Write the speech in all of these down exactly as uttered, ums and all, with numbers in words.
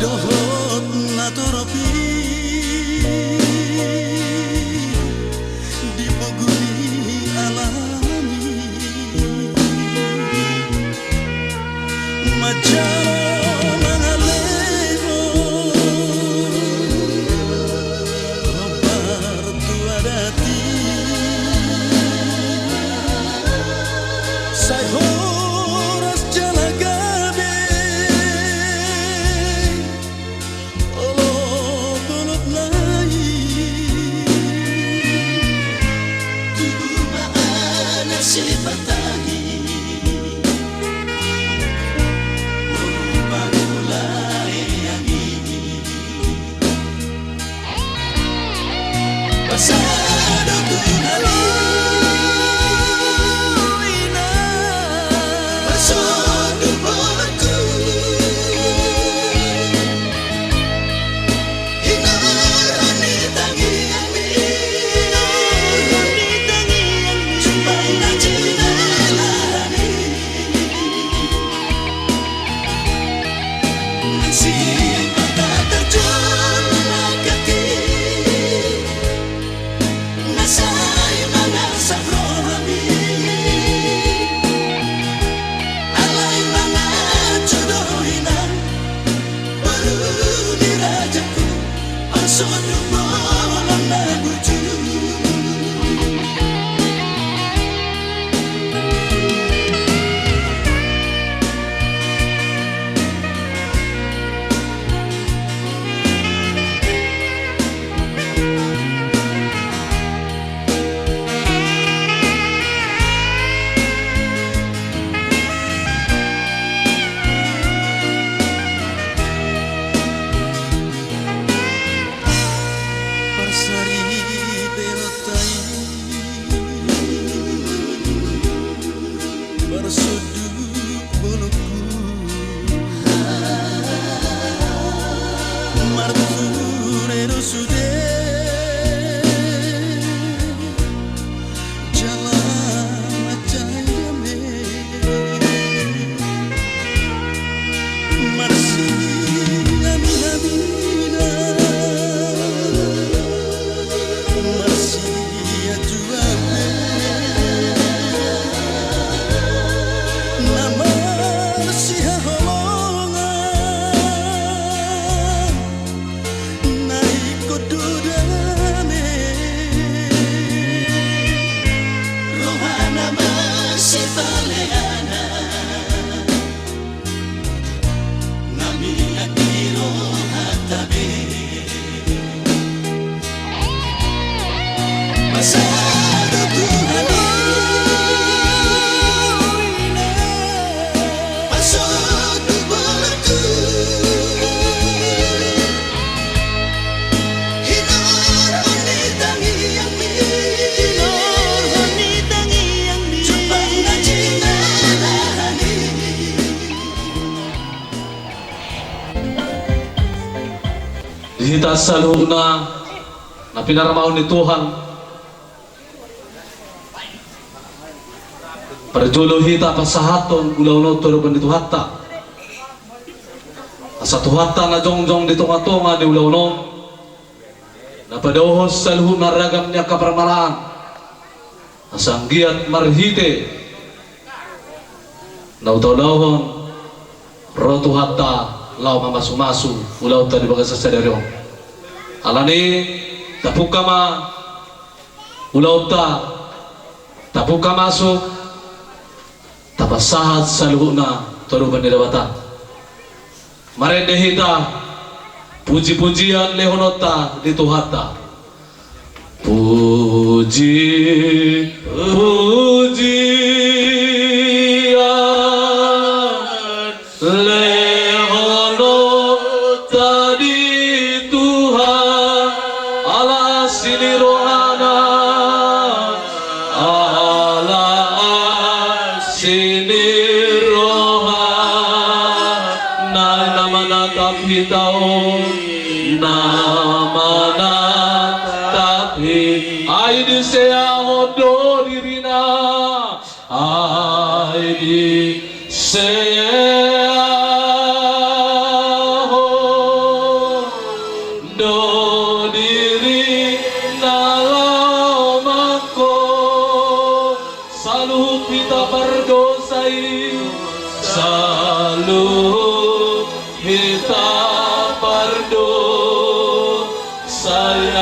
Dohot na torop i di pogu ni alami. Manjalo mangalehon hombar tu adat i. Sai horas jala gabe olopolop nai. Tubu ma anak sipartahi, boru pangula i. Pasada tu hami, ina, pasada tu hami. Hinarhon ni tangiangmi, hinarhon ni tangiangmi, jumpang na jinalahan i. Sian partatajol na gati, na sai mangarsak rohami. Alai mangajo do, ina, boru ni rajaku, pasada tu bolon na burju. Parsaripeonta i, parsonduk bolonku, marture do sude jala mansai dame. Marsiaminaminan, marsiajuabe, na marsihaholongan, na ingkon do dame. Roha na marsipaleanan, na miak ni rohanta be. Pasada tu hami, pasada tu bolonku. Hinarhon ni tangiangmi, hinarhon ni tangiangmi, jumpang na jinalahan i. Di hita saluhutna na pinarmahan ni Tuhan, parjolo hita pasahathon ulaon on tu adopan ni Tuhanta. Asa Tuhanta na jongjong di tongatonga ni ulaon on, na padaohon saluhutna ragam ni angka parmalaan, asa anggiat marhite na hutaulahon ro Tuhanta laho mamasumasu ulaonta di bagasan sadari on. Alani, tapungka ma ulaonta, tapungka masuk, tapasahat saluhutna tu adopan ni Debata. Marende hita pujipujian lehononta di Tuhanta. Pujipujian lehononta di Tuhan, ala asi ni rohana, ala asi ni rohana, na manatap hita on, na manatap hita. Ai diseahon do dirina, ai diseahon.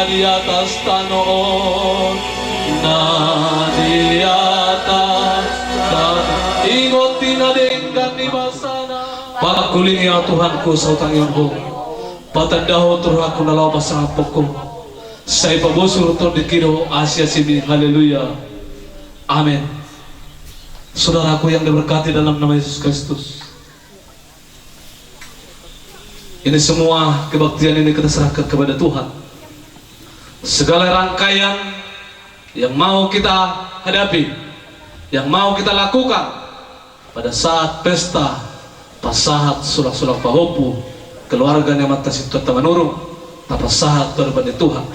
Di atas tano on, na di atas tano. Ingot di na denggan ni basana. Pangkulingi Ho Tuhanku, sai hutangihon Ho. Patandahon tu rohangku na laho pasangaphon Ho. Sai pabosur tondingki do asiasimi. Haleluya. Amin. Saudaraku yang diberkati dalam nama Yesus Kristus. Ini semua kebaktian ini kita serahkan kepada Tuhan. Segala rangkaian yang mau kita hadapi, yang mau kita lakukan pada saat pesta pasahat sulak-sulak pahompu keluarga ni Amanta Sintua Manurung, tapasahat tu adopan ni Tuhan.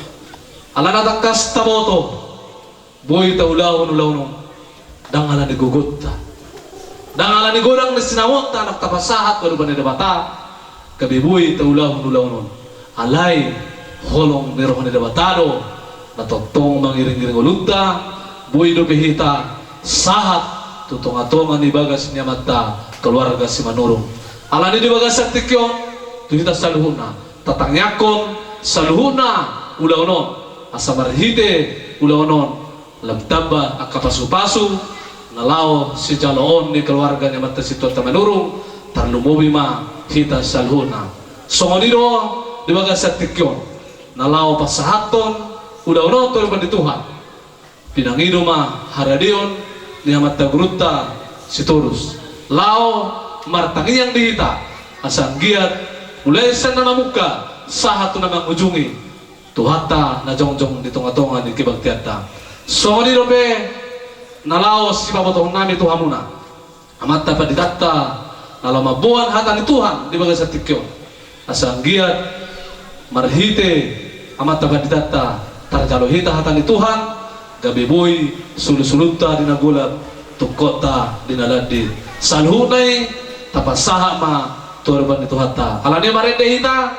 Alana tangkas taboto, boi taulahon ulaon on, ndang ala ni gogonta, ndang ala ni godang ni sinaonta na tapasahat tu adopan ni Debata, gabe boi taulahon ulaon on. Alai holong ni roha ni Debata do na tongtong mangiring-iring ngolunta, boi dope hita sahat tu tonga-tonga ni bagas ni amanta keluarga Simanurung. Alani di bagasan tingki on, tu hita saluhutna, tatangiangkon saluhutna ulaon on, asa marhite ulaon on lam tamba angka pasu-pasu na laho sijaloon ni keluarga ni Amanta Sintua Manurung, tarlumobi ma hita saluhutna. Songon i do di bagasan tingki on, na laho pasahathon ulaon on tu adopan ni Tuhan. Pinangido ma haradeon ni amanta gurunta Sitorus laho martangiang di hita, asa anggiat mulai sian na mamungka sahat tu na mangujungi Tuhanta na jongjong di tonga-tonga ni kebaktianta. Songon i dope na laho sipabotohonnami tu hamuna, amanta panditanta na laho mamboan hata ni Tuhan di bagasan tingki on, asa anggiat marhite amanta panditanta tarjalo hita hata ni Tuhan, gabe boi solu-solunta di na golap, tungkotta di na landi. Saluhutna i tapasahat ma tu adopan ni Tuhanta. Alani i marende hita,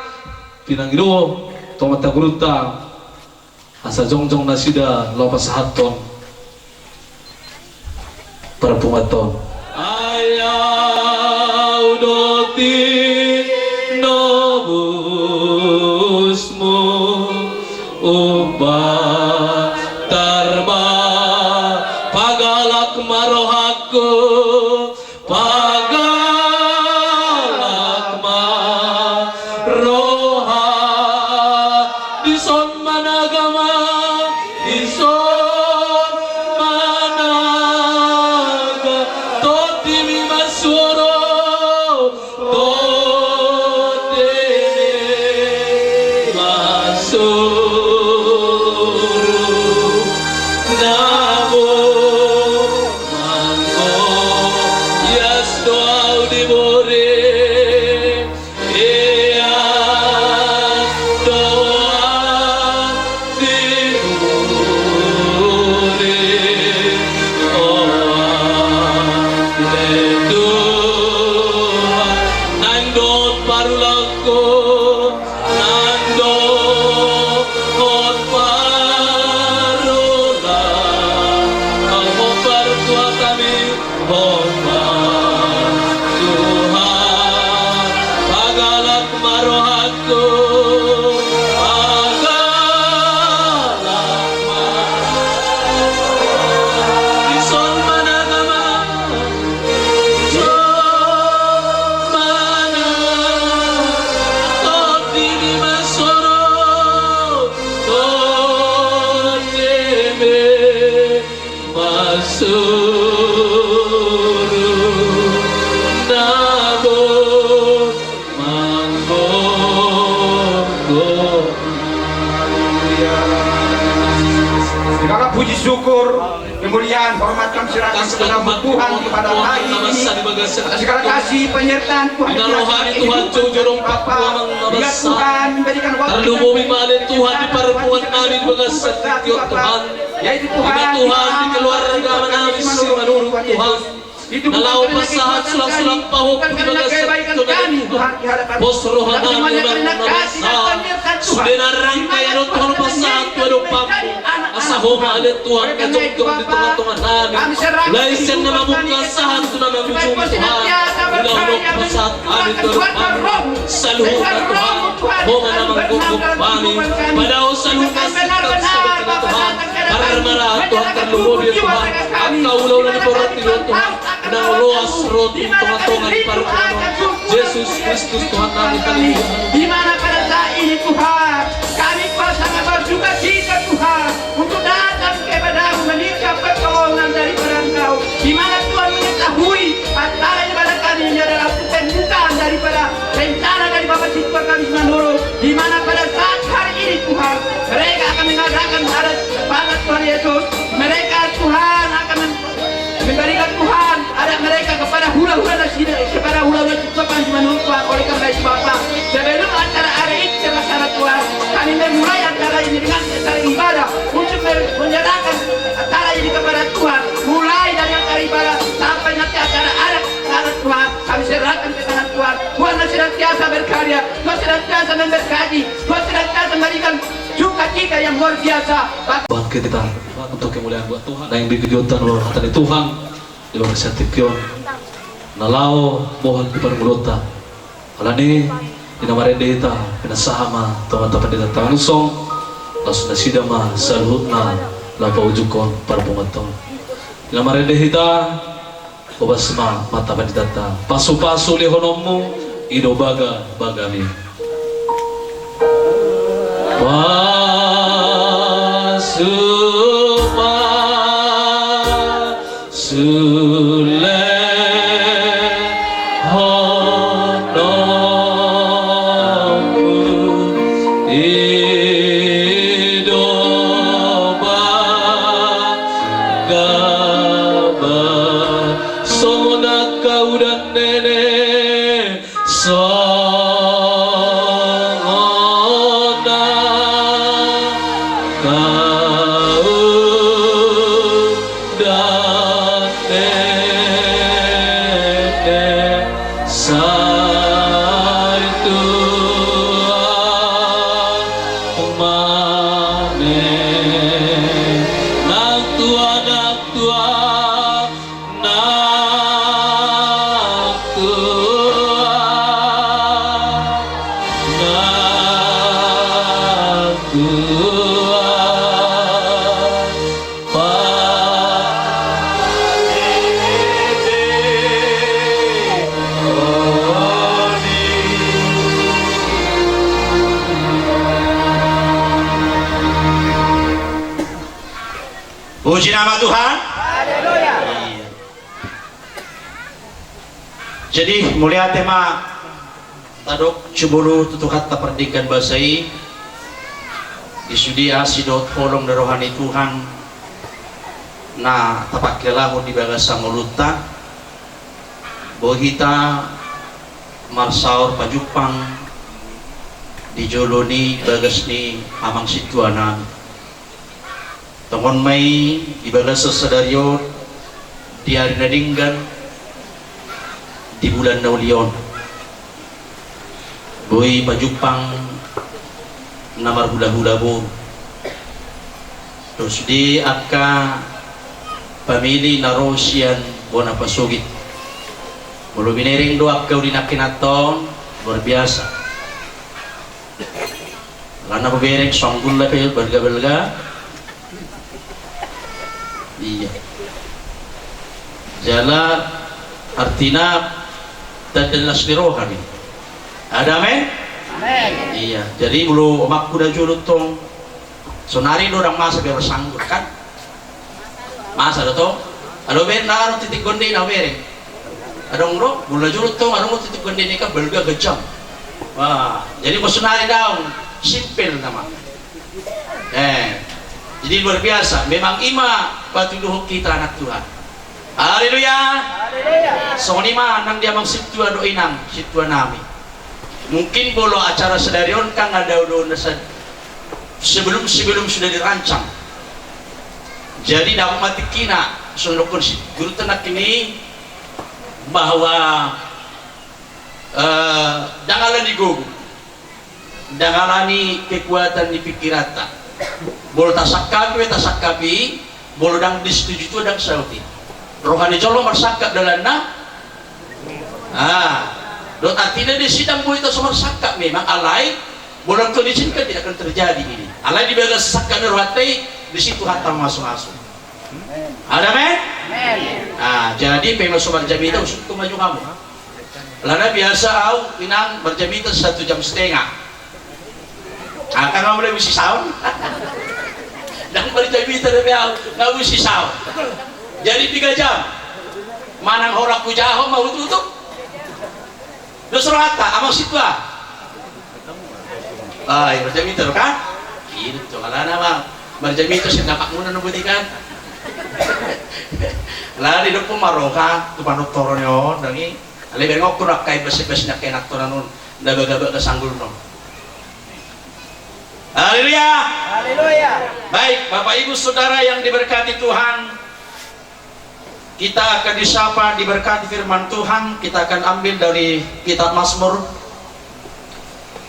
pinangido tu amanta gurunta asa jongjong nasida laho pasahathon parpunguanta on. Ai ahu do tinobusmu, umbahen ma pagalak ma rohangku, pagalak ma roha, dison ma na agama, dison ma na agama, tondimi ma suhoru, tondimi ma suhoru, na boi manggohi, ias do ahu di bure, ias do ahu di bure, o ale Tuhan, naeng dohot parulaonku, naeng dohot parulaonku, hombar tu hatami, hombar Tuhan, pagalak ma rohangku, pagalak ma, dison ma na agama, dison ma na, tondimi ma suhoru, tondimi ma suhoru, na boi manggohi. Segala puji syukur, kemuliaan, hormat kami serahkan kepada Tuhan pada hari ini. Atas segala kasih penyertaan Tuhan yang Tuhan, Tuhan, jujur, Bapa. Biar Tuhan memberikan waktu, tarlumobi ma ale Tuhan di parpunguan nami di bagasan tingki on, Tuhan. Yaitu Tuhan, Tuhan, di keluarga nami Simanurung, Tuhan. Na laho pasahat sulak-sulak pahompu di bagasan tingki on, ale Tuhan. Pos roha nami, unang na basa. Sude na rangkaian on, Tuhan, pasahat tu adopanmu. Asa Ho ma ale Tuhan na jongjong di tonga-tonga nami. Mulai sian na mamungka sahat tu na mangujungi, Tuhan. Ulaon on pasahat hami tu adopanmu. Saluhutna, Tuhan, Ho ma na manggokhon hami. Padao saluhutna sitangkap sitangkap Tuhan. Marmara Tuhan, tarlumobi Tuhan angka ulaula ni parpunguan Tuhan, na loas ro tu tongatonga ni parpunguan Jesus Kristus Tuhan nami. Di mana pada saat ini Tuhan, kami Tuhan sangat berduka cita Tuhan untuk datang kepada-Mu meminta pertolongan daripada Engkau. Di mana Tuhan mengetahui antara ibadah kami ini adalah pembukaan daripada rencana dari Bapa Sintua kami Simanurung, di mana pada saat hari ini Tuhan, mereka akan mengadakan adat Paskah Tuhan Yesus. Mereka Tuhan akan mem-, memberikan Tuhan adat mereka kepada hulahula nasida, kepada hulahula Sintua kami Simanurung Tuhan. Oleh karena itu Bapa, sebelum acara adat ini terlaksana Tuhan, kami memulai acara ini dengan acara ibadah untuk me-, menyerahkan acara ini kepada Tuhan. Mulai dari acara ibadah sampai nanti acara adat, acara Tuhan, kami serahkan ke tangan Tuhan. Tuhan yang senantiasa berkarya, Tuhan senantiasa memberkati, Tuhan senantiasa memberikan sukacita yang luar biasa. Bangkit kita untuk kemuliaan buat Tuhan. Na naeng di kegiatan hata ni Tuhan di bagasan tingki on, na laho bohal di parngoluonta. Alani i, di na marende hita, pinasahat ma tu amanta pandita ta langsung, laos nasida ma saluhutna laho paujunghon parpunguanta on. Di na marende hita, hobas ma amanta pandita ta. Pasupasu lehononmu i do bagabagami. Pasupa- sulehononmu i do bagabagami. Songon angka udan nene, songon angka udan nene, sai tuat ma ne. Nang tuat, nang tuat, nang tuat, nang tuat. Puji nama Tuhan. Iya. Jadi, mauliate ma tadok jumolo tu Tuhanta pardenggan basa i, di sude asi dohot holong ni roha ni Tuhan na tapangkilalakhon di bagasan ngolunta, boi hita marsaor pajumpang di jolo ni bagas ni amang sintua nami. Tongon ma i di bagasan sadari on, di ari na denggan, di bulan na uli on. Boi pajumpang na marhulahula boru. Dohot sude angka pamili na ro sian bona pasogit. Molo binereng do angka uli nangkinanta on, luar biasa. Alana hubereng songgul lape balga-balga. Iya. Jala artina tanda las ni roha ni. Ada amen? Amen. Iya. Jadi molo omangku na jolo tong, sonari do ndang masa be marsanggul kan? Masa do tong? Alo bereng na ro titik gonde na bereng. Adong do, molo na jolo tong adong do titik gonde ni kan balga gajang. Wah, jadi molo sonari daong simpel nama. Eh, jadi luar biasa. Memang i ma patuduhon hita anak Tuhan. Haleluya. Songon i ma nang di amang sintua dohot inang sintua nami. Mungkin molo acara sadari on kan ada do na sad-, sebelum-sebelum sudah dirancang. Jadi dapot ma tingkina songon dokkon si guru tengah ini bahwa, eh, ndang alani gogo, ndang alani kekuatan ni pikiranta. Molo tasangkapi pe tasangkapi, molo ndang disetujui Tuhan ndang saut i. Roha ni jolma marsangkap dalanna. Ah, dohot artina disi ndang boi taso marsangkap memang alai Molo Tuhan izinkan, tidak akan terjadi ini. Alai di bagasan sangkap ni rohanta i, disi Tuhanta mamasu-masu. Ada, men? Ah, jadi pe molo so marjamita, usungkun ma jo hamu. Alana biasa au, Inang, marjamita satu jam setengah. Ah, kan mulai usi saon. Ndang marjamita dope au, nga usi saon. Jadi tiga jam. Manang holan hujahahon ma utuk-utuk. Dos rohanta, amang sintua. Ah, i marjamita do kan? Ido tu alana, amang. Marjamita sian dapakmuna na boti kan. Alana didok ma roha tu panortoron on, ndang i. Alai berengokku do angka imbas-imbas ni angka inangtonan on na bagabaga sanggulna on. Haleluya. Haleluya. Baik, Bapak Ibu Saudara yang diberkati Tuhan, kita akan disapa, diberkati firman Tuhan, kita akan ambil dari kitab Mazmur,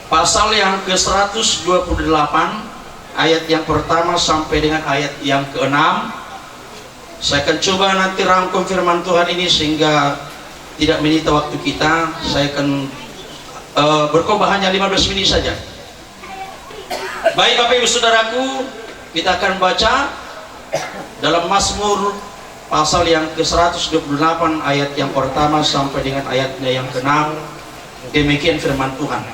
pasal yang ke seratus dua puluh delapan, ayat yang pertama sampai dengan ayat yang keenam. Saya akan coba nanti rangkum firman Tuhan ini sehingga tidak menyita waktu kita. Saya akan, eh, berkhotbah hanya lima belas menit saja. Baik, Bapak Ibu Saudaraku, kita akan baca dalam Mazmur pasal yang ke seratus dua puluh delapan, ayat yang pertama sampai dengan ayatnya yang keenam. Demikian firman Tuhan.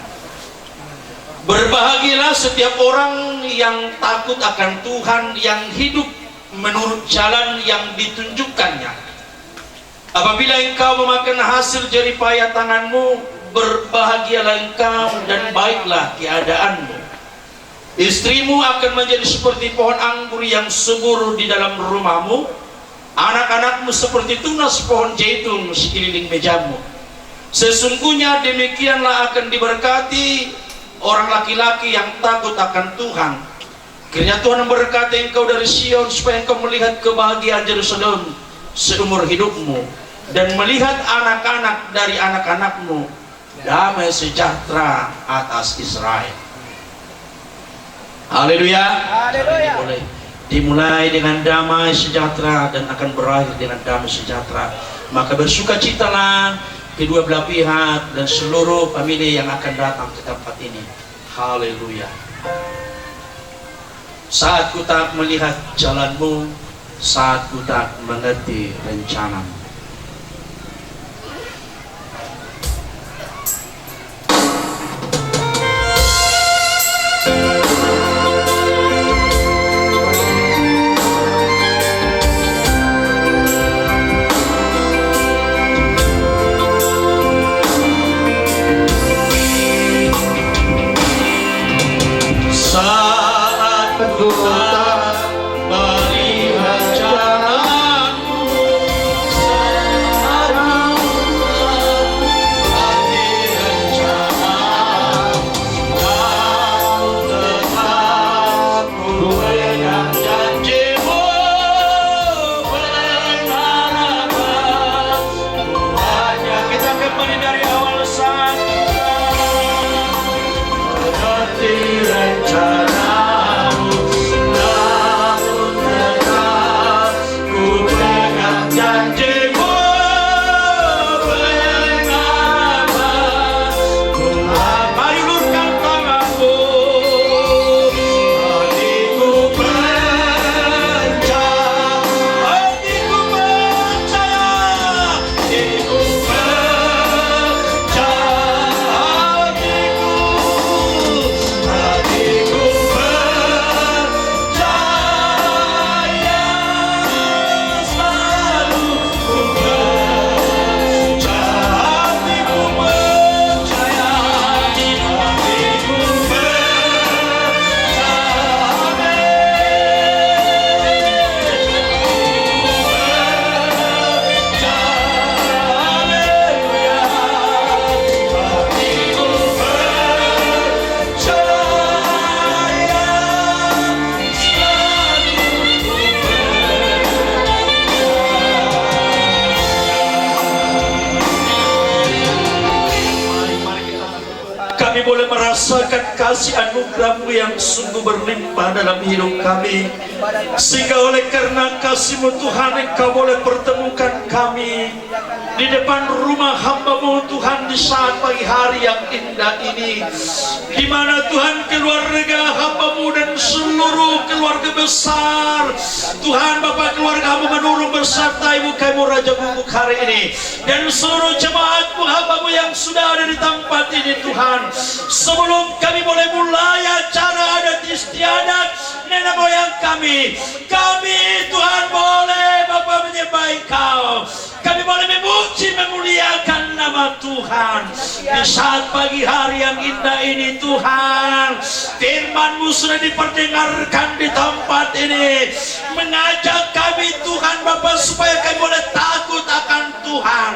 Berbahagialah setiap orang yang takut akan Tuhan, yang hidup menurut jalan yang ditunjukkannya. Apabila engkau memakan hasil jerih payah tanganmu, berbahagialah engkau dan baiklah keadaanmu. Istrimu akan menjadi seperti pohon anggur yang subur di dalam rumahmu, anak-anakmu seperti tunas pohon zaitun sekeliling mejamu. Sesungguhnya demikianlah akan diberkati orang laki-laki yang takut akan Tuhan. Kiranya Tuhan memberkati engkau dari Sion, supaya engkau melihat kebahagiaan Yerusalem seumur hidupmu, dan melihat anak-anak dari anak-anakmu, damai sejahtera atas Israel. Haleluya. Haleluya. Dimulai, dimulai dengan damai sejahtera dan akan berakhir dengan damai sejahtera. Maka bersukacitalah kedua belah pihak dan seluruh famili yang akan datang ke tempat ini. Haleluya. Saat ku tak melihat jalanmu, saat ku tak mengerti rencanamu. Saat ku tak melihat jalanmu, Kami boleh merasakan kasih anugerah-Mu yang sungguh berlimpah dalam hidup kami. Sehingga oleh karena kasih-Mu, Tuhan, Engkau boleh pertemukan kami di depan rumah hamba-Mu, Tuhan, di saat pagi hari yang indah ini, di mana, Tuhan, keluarga hamba-Mu dan seluruh keluarga besar, Tuhan, Bapa, keluarga hamba Manurung beserta ibu kami Raja Guguk hari ini, dan seluruh jemaat-Mu, hamba-Mu yang sudah ada di tempat ini, Tuhan. Sebelum kami boleh mulai acara adat istiadat nenek moyang kami, kami, Tuhan, boleh, Bapa, menyembah Engkau. Kami boleh memuji, memuliakan nama Tuhan. Di saat pagi hari yang indah ini, Tuhan, firman-Mu sudah diperdengarkan di tempat ini, mengajak kami, Tuhan Bapa, supaya kami boleh takut akan Tuhan,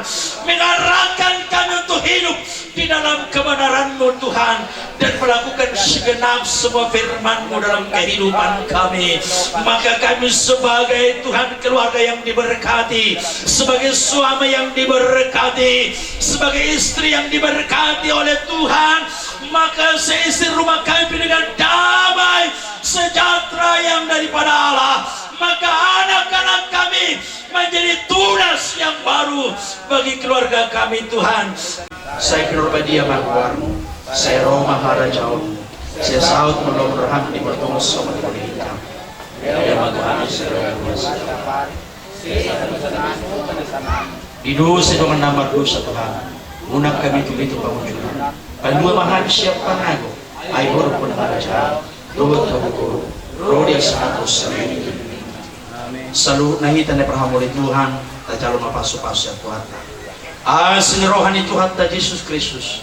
mengarahkan kami untuk hidup di dalam kebenaran-Mu, Tuhan, dan melakukan segenap semua firman-Mu dalam kehidupan kami. Maka kami sebagai, Tuhan, keluarga yang diberkati, sebagai suami yang diberkati, sebagai istri yang diberkati oleh Tuhan, maka seisi rumah kami dengan damai sejahtera yang daripada Allah. Maka anak-anak kami menjadi tunas yang baru bagi keluarga kami, Tuhan. Sai pinarbadia ma goar-Mu, sai ro ma harajaon-Mu, sai saut ma lomo ni roha-Mu di mata ni songon i di hita. Ia ma goar-Mu sai ro ma. Di dosa dongan na mardosa, Tuhan, unang hami tubu tu pangunjunan. Palua ma hami sian pangago, ai huroha ma harajaon, dohot hagogoon, ro di hasangapon saleleng ni lelengna. Saluhutna hita na diparhaholongi Tuhan, tajalo ma pasupasu sian Tuhanta. Asi ni roha ni Tuhanta Jesus Kristus,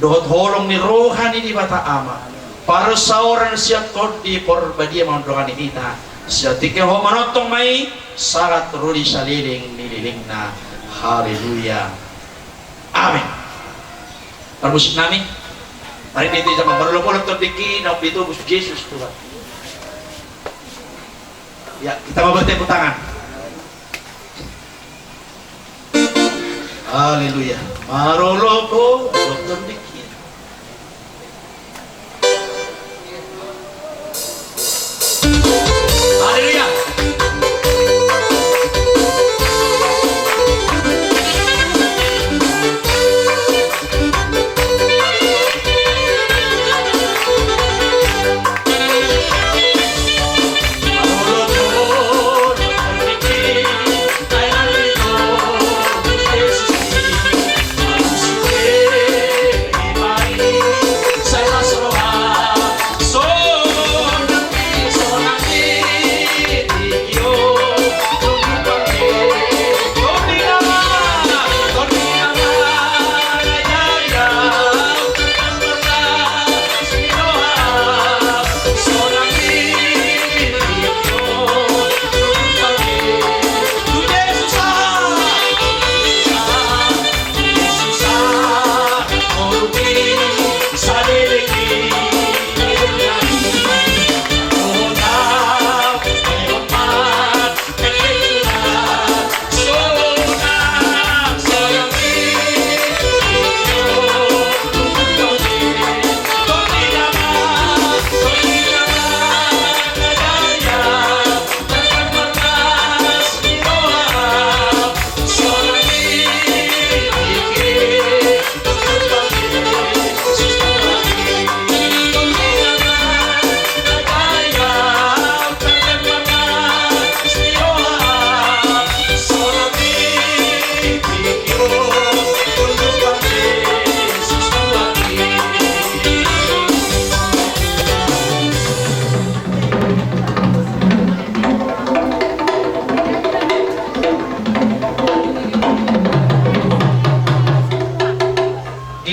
dohot holong ni roha ni Debata Ama, parsaoran sian Tondi Porbadia mandongani hita, sian tingki on manongtong ma i, sahat ro di saleleng ni lelengna. Haleluya. Amin. Parmusik nami, mari di hita sama marolopolop tondingki naung ditobus Jesus Tuhan. Ya, kita mau bertepuk tangan. Haleluya. Marolopolop tondingki. Haleluya.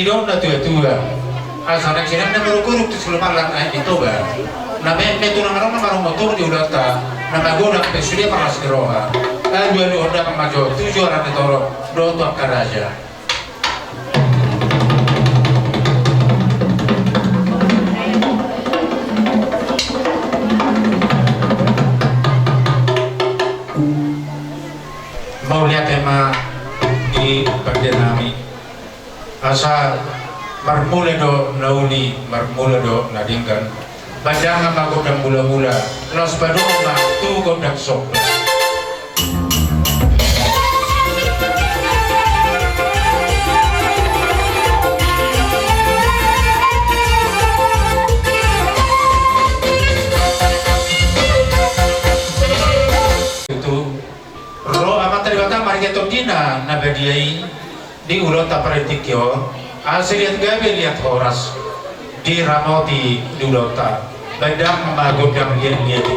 Didok na tua-tua, asa naeng sian na marugurug tu siluman lan aek di Toba, na metmet tu na marong na marong motor di ulaonta, na magodang pe sude parlas ni roha. Aduaduhon dapot ma jo tu juaran ni torop dohot tu angka raja. Mauliate ma di pande nami. Asa Marmula do na uli, marmula do na denggan. Bahen damang ma gondang mulamula, laos padomu ma tu gondang somba. Tutu, ro Amanta Debata marhite tondina na badia i di ulaonta partingkian on, asa liat gabe liat horas, diramoti di ulaonta. Bahen damang ma gondang liat-liat i.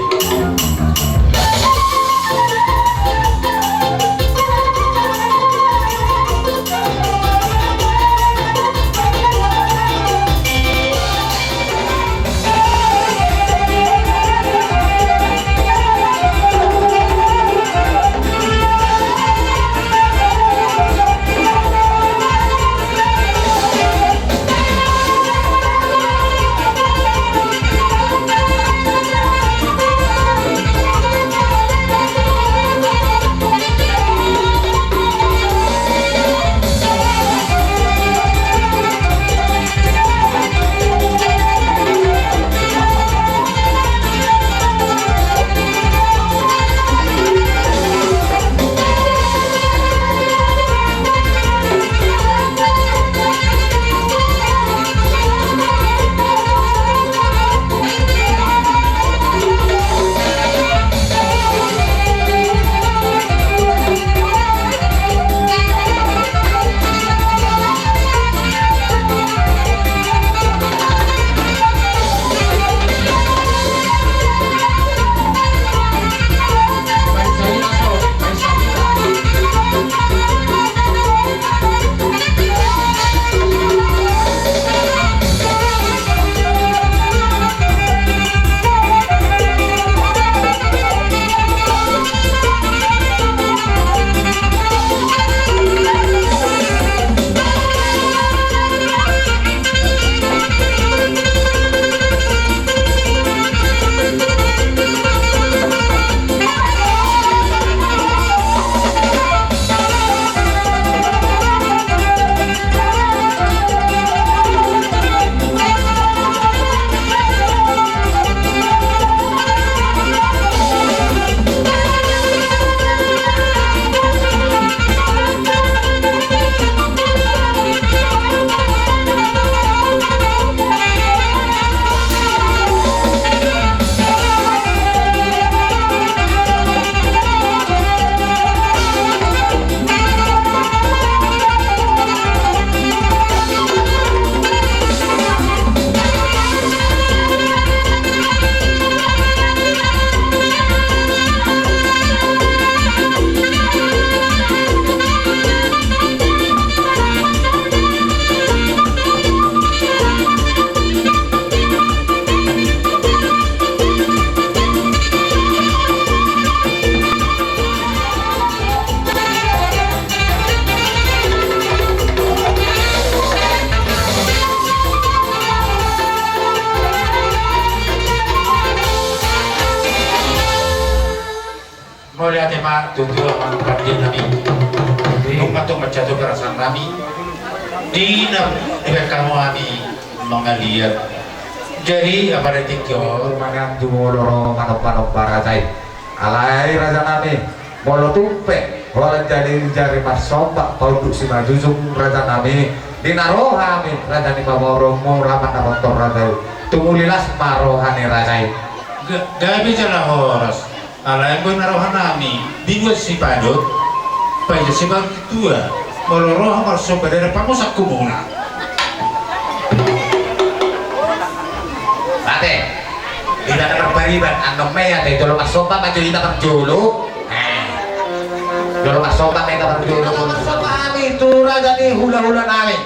Mauliate ma tutu amang pande nami. Nunga tung mansai tu perasaan nami. Di na dibaen hamu hami mangaliat. Jadi, apa detik yo? Mangan tu molo ro manomba-nomba raja i. Alai raja nami, molo tung pe holan jadi jari marsomba paunduk simanjujung raja nami, di na ro hami raja ni pamoruonmu, raja na tontor raja i. Tumuli las ma roha ni raja i. Ga-, gabe jala horas. Alai anggo na roha nami, di dua sipadot, paija sibaru tua, molo roha marsomba dada pamusak kumuna. Mate. Ina na marbariban, annon ma i ate, jolo marsomba ma jo ina parjolo. Eh. Jolo marsomba ma ina parjolo. Jolo marsomba hami tu raja ni hula-hula nami.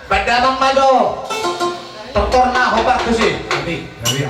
Bahen damang ma jo. Tontor na hombar tusi. Tapi, tapi.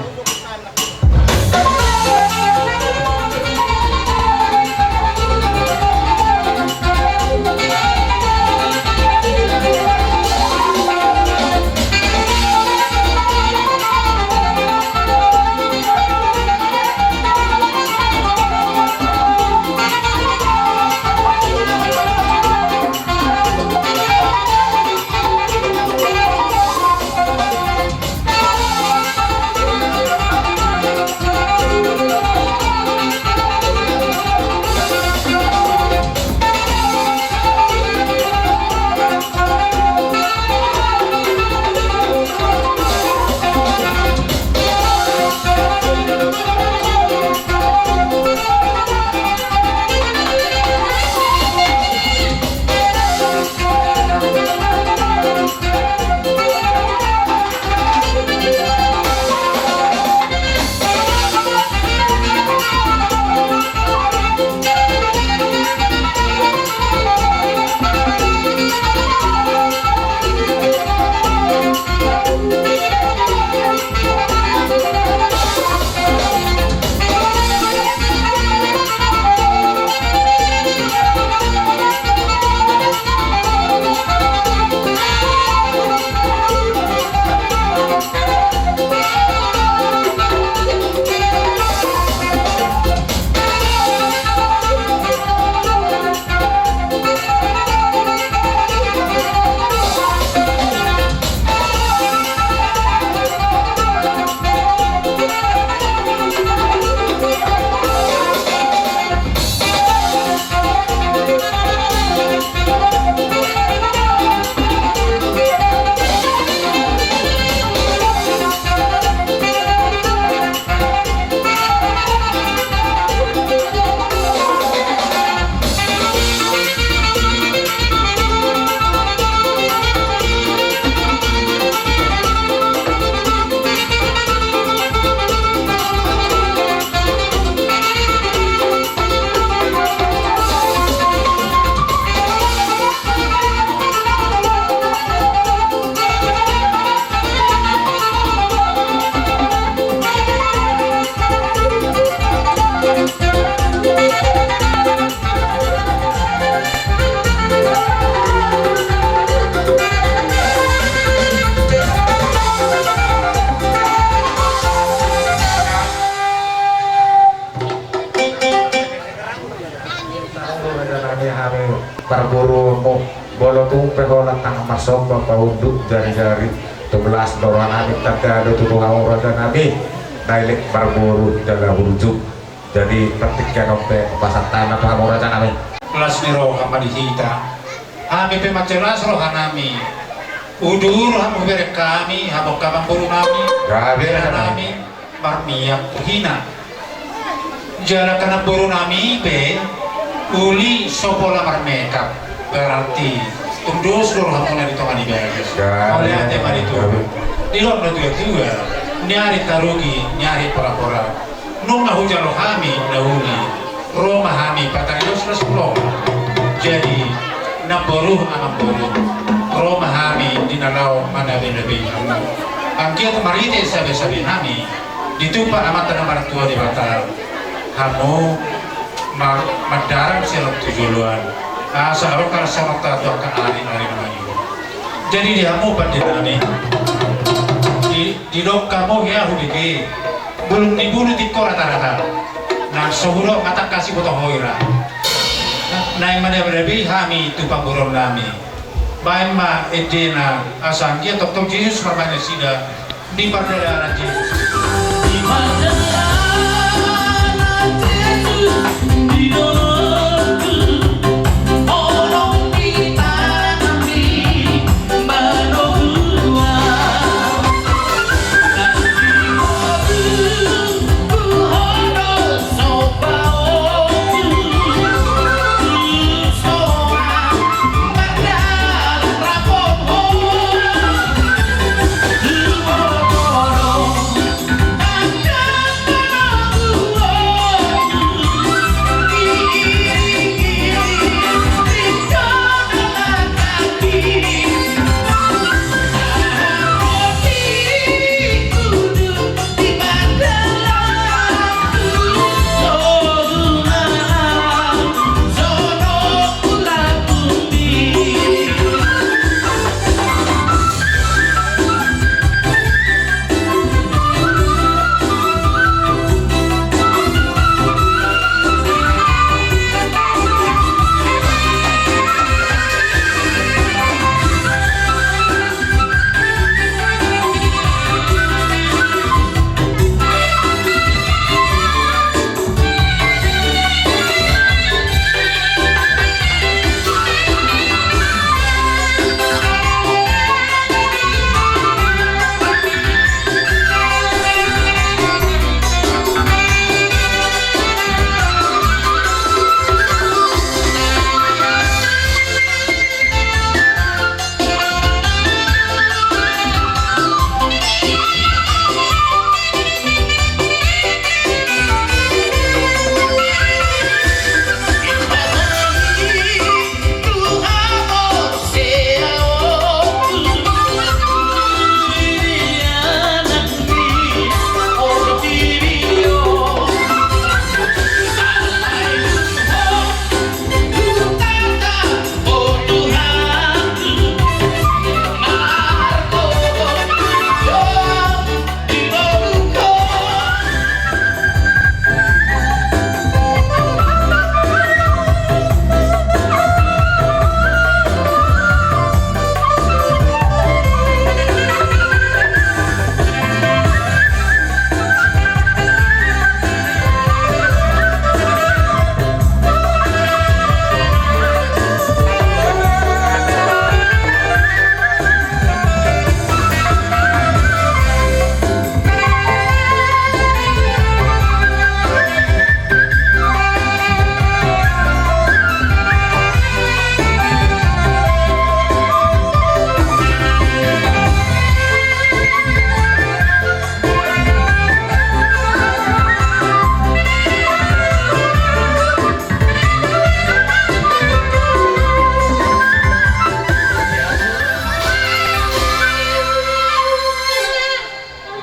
Marboru hamu, molo tung pe holan tangan marsomba, paunduk jari-jari, tung las do rohanami, tanda do tutu hamu rajanami, naeng marboru jala burju. Jadi partingkian on pe pasahat hami tu hamu rajanami. Las ni roha ma di hita. Hami pe mansai las rohanami. Udur hamu hubereng hami, hamu angka amangborunami. Gabe rajanami. Marmiak tu hina. Jala angka namborunami pe uli so pola marmekap, berarti tung dos do rohamuna di tonga ni bagas. Gabe. Mauliate ma di Tuhan. Didok na tua-tua, niari tarugi, niari pora-pora. Nunga hujalo hami na uli, ro ma hami patarios las ulo. Jadi namboru, amangboru, ro ma hami di na laho manabe-nabe hamu. Anggiat marhite sabe-sabe nami, ditumpak Amanta na martua Debata hamu ma-, mandalan sian on tu joloan, asa adong haluaon tu angka ari-ari na mangihut. Jadi di hamu pandenami, di, didok hamu hea hubege, bulung ni bulu tingko rata-rata. Nang so hudok ma tangkas diboto ho i ra. Naeng manabe-nabe hami tu pangguruonnami. Baen ma endena, asa anggiat tongtong Jesus marmain nasida di pardalanan Jesus. Di pardalanan Jesus, di dolok, holong di tanganmi, manoguan.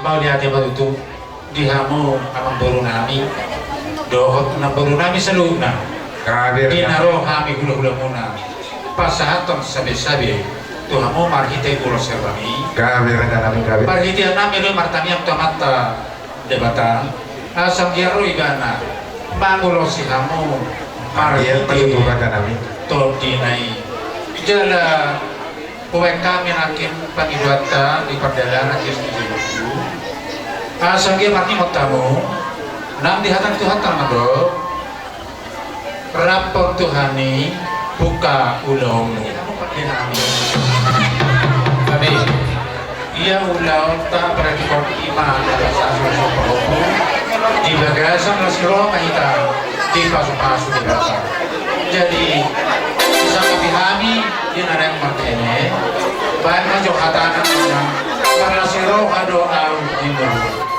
Mauliate ma tutu di hamu amangborunami dohot namborunami saluhutna. Gabe. Di na ro hami hulahulamuna pasahathon sabesabe tu hamu marhite ulos herbami. Gabe rajanami, gabe. Parhiteannami do i martangiang tu Amanta Debata asa anggiat ro Ibana mangulosi hamu. Gabe, marhite patutu rajanami. tondina i. Jala hubaen hami nangkin pangidoanta di pardalanan di Kristus Jesus. Asa anggiat marningot hamu nang di hata ni Tuhanta na mandok: Rap ho Tuhan i, buka ulaonmu. Amin. Ia ulaonta berarti kon ima na rasa susu pahopu di bagasan na siro ma hita dipasupasu Debata. Jadi, sangkapi hami di na naeng martene, baen ma jo hatana, marlas ni roha do au di ngolu.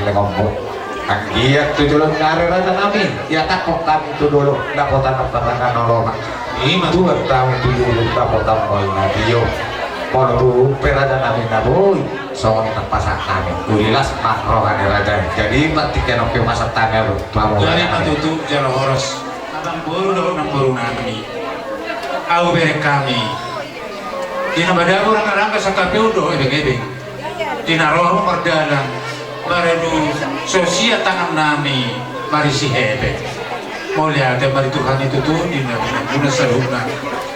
Lengonmu. Anggiat tu jolo ni ari raja nami, ia tangkok hami tu dolok dapotan na parangan nolona. Ima tuan hami tu dolok dapotan nolona. Io. Molo tu pe raja nami na boi songon na pasahat nami, uli las ma roha ni raja i. Jadi ima tingki on pe pasahat nami. Jadi ma tutu jala horas. Amangboru dohot namboru nami, ahu bereng hami, di na madabu rangka-rangka sangkapehon dohot ebeng-ebeng, di na roha mardalan maradu so sian tangan nami marisi hepeng. Mauliate ma di Tuhan i tutu di na pinangguna saluhutna.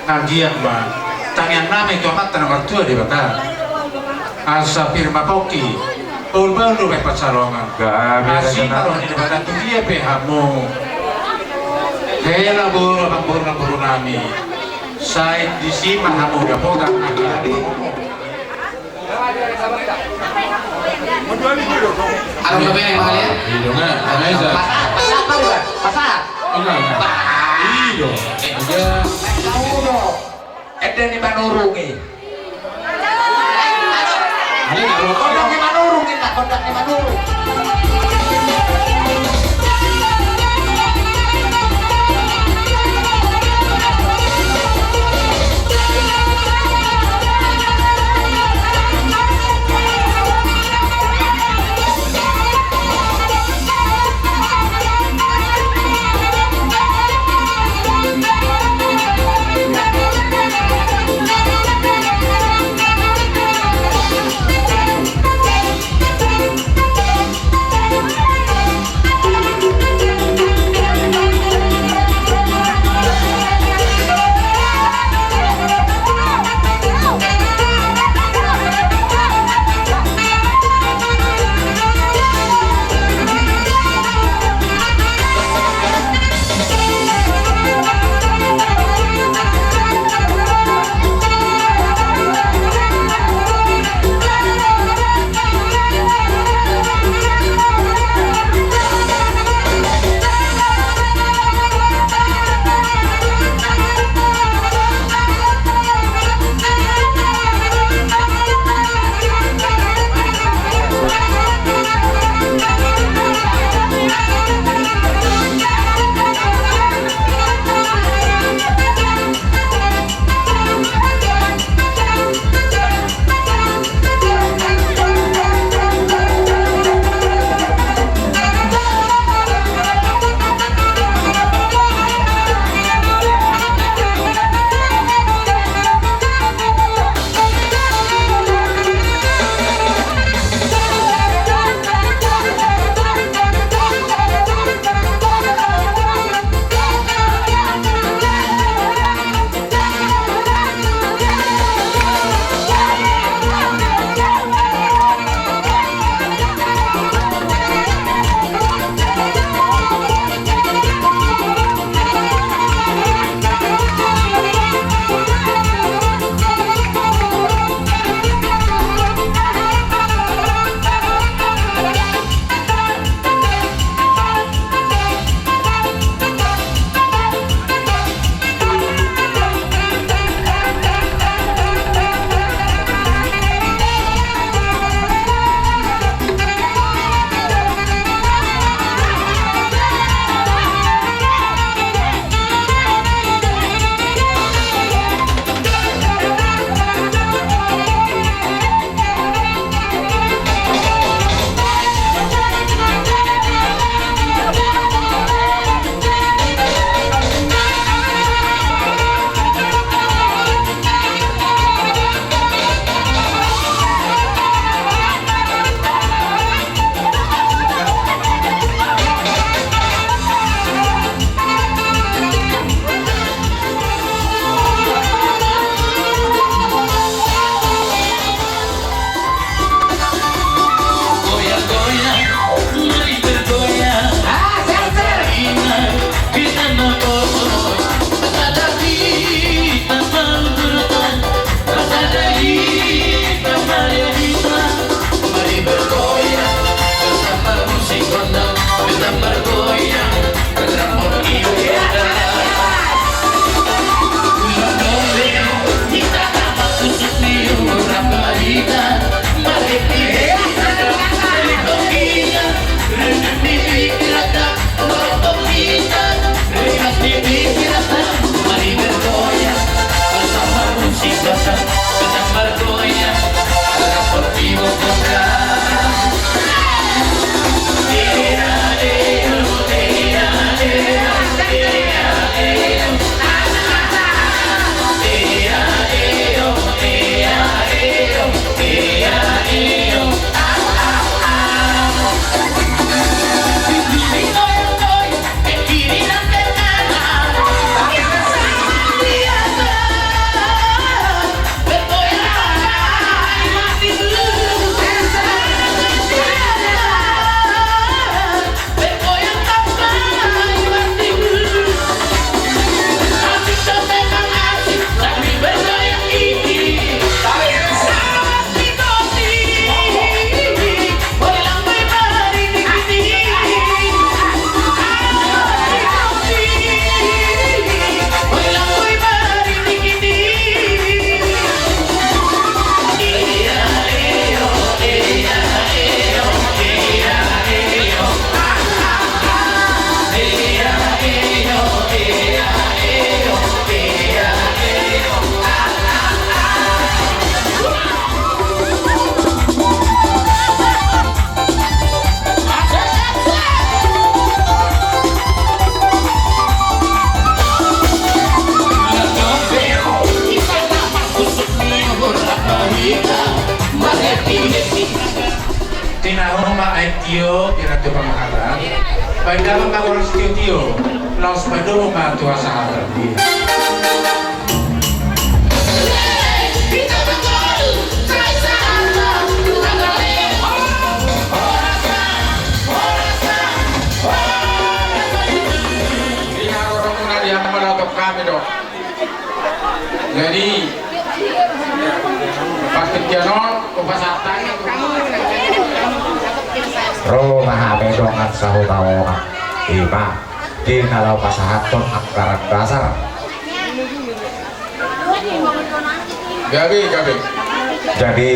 Anggiat ma tangiang nami tu Amanta na martua Debata, asa pir ma pongki, bahul-bahul dope pansalongan. Asi ma roha ni Debata tu dia pe hamu. Hela boru, amangboru, namboru nami, sai disi ma hamu dapotan. Alo, Bang, Bang, ya? Iya, Bang. Pasahat, pasahat, pasahat. Pasahat. Enggak, enggak. Pasahat. Iya. Iya. Tahu dong. Eda ni Manurung i. Kodok ni Manurung i, kodok ni Manurung. Ina roma aek tio, ina tu pamaharan. Baen damang ma boras tio-tio, laos padomu ma tu hasahatan. Ina roromuna di hami manotok hami do. Jadi, pas kejadian on, kupasahat tangan. Ro ma hami dongan sahuta on. Ima, di na laho pasahathon anggaran dasar. Gabe, gabe. Jadi,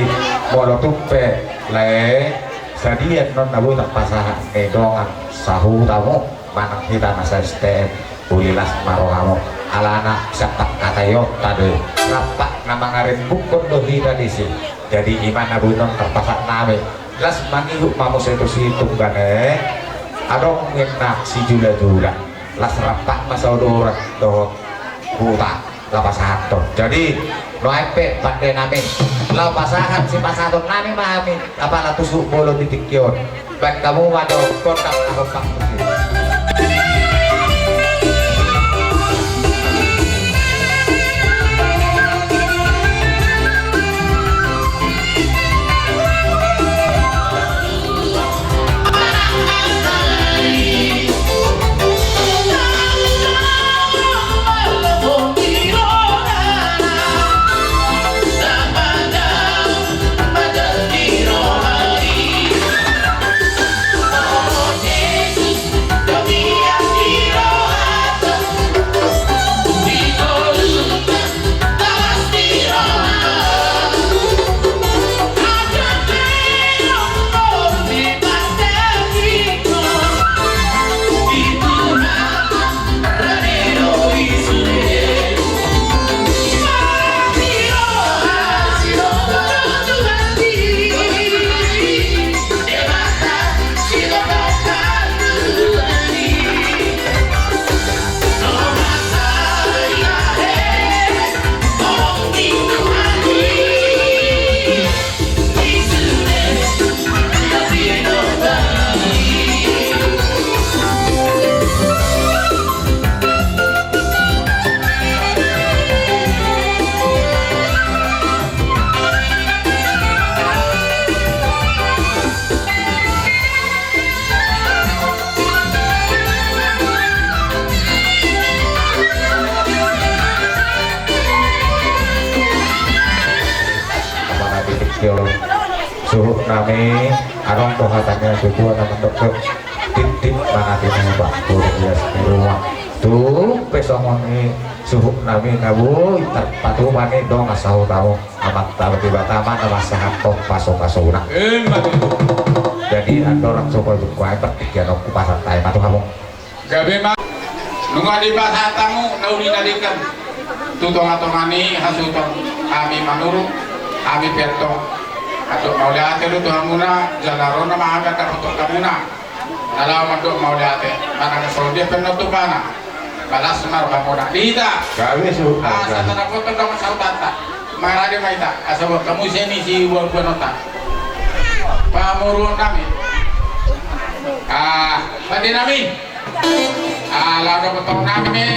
molo tung pe lae, sadia annon na boi tarpasahat ni dongan sahuta on. Manang hita na sa-S T M, uli las ma rohamu. Alana sian pangkataionta do i. Rampak na mangarimbukkon do hita disi. Jadi ima na boi annon tarpasahat nami. Las mangihut ma muse tu Situmorang e. Adong ninna sijula-jula. Las rampak ma saodoran dohot huta. Laho pasahathon. Jadi, nuaeng pe pande nami. Laho pasahat sipasahaton nami ma hami. Apala tusuk bolon di tingki on. Baen hamu ma do gondang na hompa. Apala di tingki on suhut nami, adong do hata ni natuatua na mandok, titip ma na tinupa, boru hias ni ruma. Tung pe songon i suhut nami na boi tarpatupa ni dongan sahuta on. Amanta Debata ma na mansahathon pasupasuna. Emma tutu. Jadi andorang so pajumpang, partingkian on kupasahat hami ma tu hamu. Gabe ma. Nunga dipasahat hamu na uli na denggan tu tongatonga ni hasuhuton, hami manurung, hami pe antong. Antong mauliate do tu hamuna, jala ro nama hami angka potong hamuna. Na laho mandok mauliate, manang songon dia pe na tupana. Balas ma rohamuna. Di hita. Gabe suhut. Asa tadapot dongan sahutanta. Marade ma hita. Asa buat hamu sian i sibuanbuanonta. Pamoruon nami. Ah, pande nami. Ah, laho dapot nami.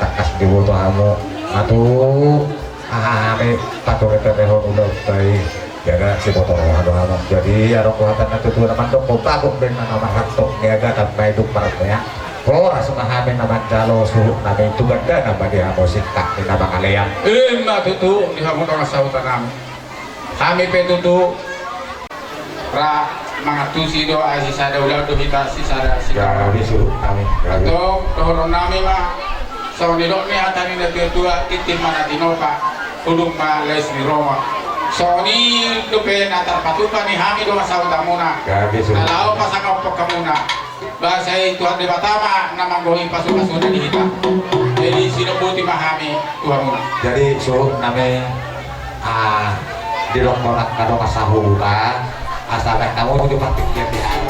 Tangkas diboto hamu atu. Aha, hami patureturehon ulaonta i. Jaga siboto roha do hamu. Jadi adong do hata ni na tuatua na mandok, bagot do inna na marhantong, niagatan ma i dung marmea. Horas ma hami na manjalo, suhut nami, tu gandana ma di hamu singkat ni na mangalean. Ima tutu di hamu dongan sahuta nami. Hami pe tutu ra mangantusi do, ai sisada ulaon do hita, sisada singkat. Jadi suhut nami. Antong dohonon nami ma songon nidok ni hata ni na tuatua: Tintin ma na tinopa, udung ma laos ni romo. Songon i dope na tarpatupa ni hami dongan sahutamuna. Jadi suhut. Na laho pasangaphon hamuna. Ba sai Tuhan Debata ma na manggohi pasupasuna di hita. Jadi sinombuti ma hami tu hamuna. Jadi suhut nami, ah, didok do angka dongan sahuta, asa baen hamu tu partingkian di hami.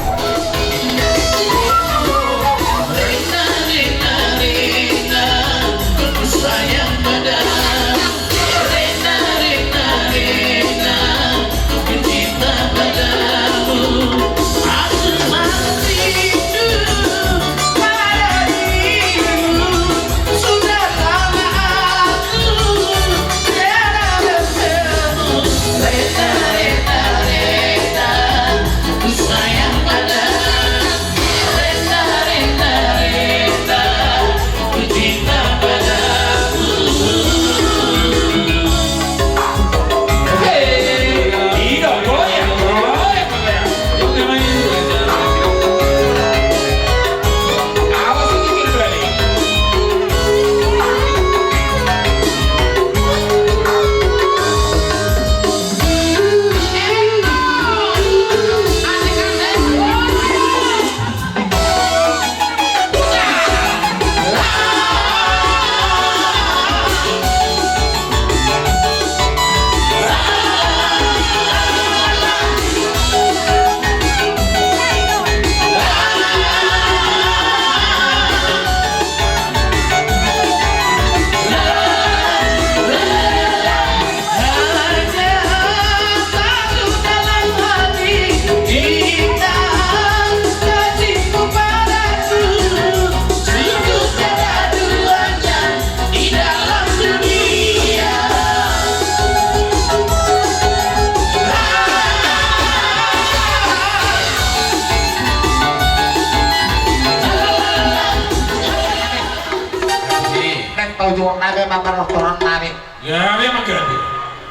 Nang paujungon nami ma parrohahon nami. Gabe ma gabe.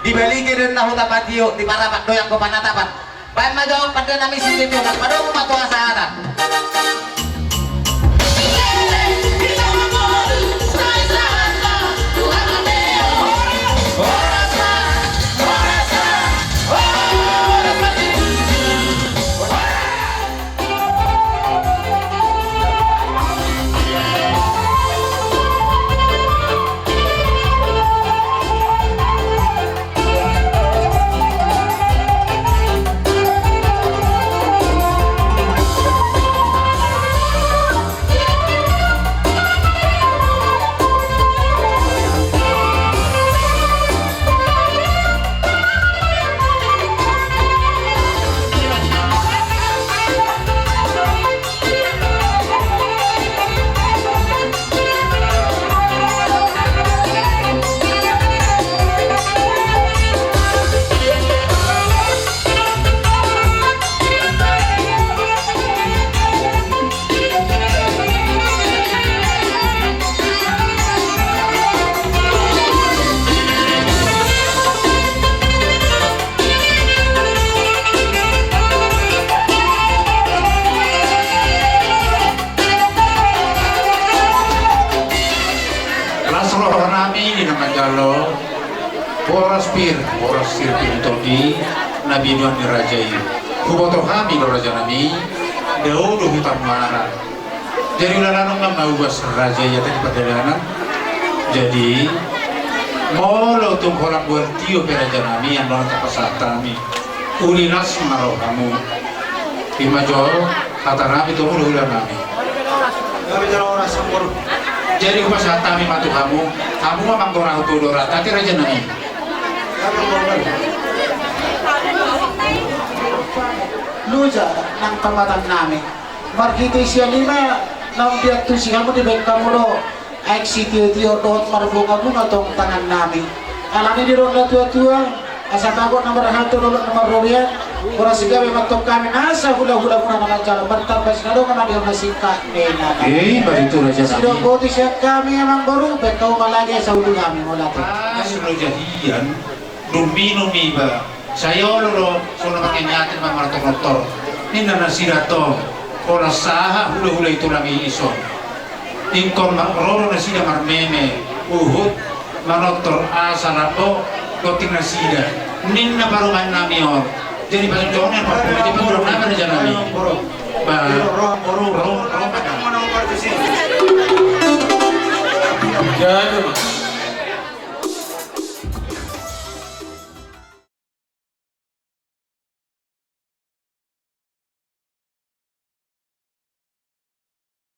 Di Balige do inna huta patio, di Parapat do anggo panatapan. Baen ma jo pande nami sitio, nang padomu ma tu hasahatan. Las roha nami di na manjalo boras pir, boras sirpin tondi na binoan ni raja i. Huboto hami do raja nami, dao do huta Ungaran. Jadi ulaon on ma maubas raja i ate di pardalanan. Jadi molo tung holan bual tio pe raja nami, annon tapasahat hami. Uli las ma rohamu. Ima jo hata nami tu hamu dohot ulaon nami. Jadi hupasahat hami ma tu hamu. Hamu ma manggora tu dora ate raja nami. Loja nang pamatan nami. Marhite sian i ma naung diantusi hamu dibaen hamu do aek sitiotio dohot marbungabunga tong tangan nami. Alani didok na tuatua, Asa tagot na marhato, dolok na marrobean. Horas i gabe ma antong hami nasa hulahulamuna na manjalo, martamba sinadongan na di hona singkat ni na. Ei, baritu raja nami. Sidok boti sian hami amangboru, baen hamu ma lagi asa uli hami mauliate. Ah, sulo jahian, dung minum iba. Sai olo do, songon na mangiangihati ma martortor. Ninna nasida tong, holan sahat hulahula i tulang i ison. Ingkon ma ro do nasida marmeme, huhut manortor asa lambok gonting nasida. Ninna parumaen nami on. Jadi pajongjong ni, pajongjong nami raja nami. Ba, ro, ro, ro, ro, pada. Jadi,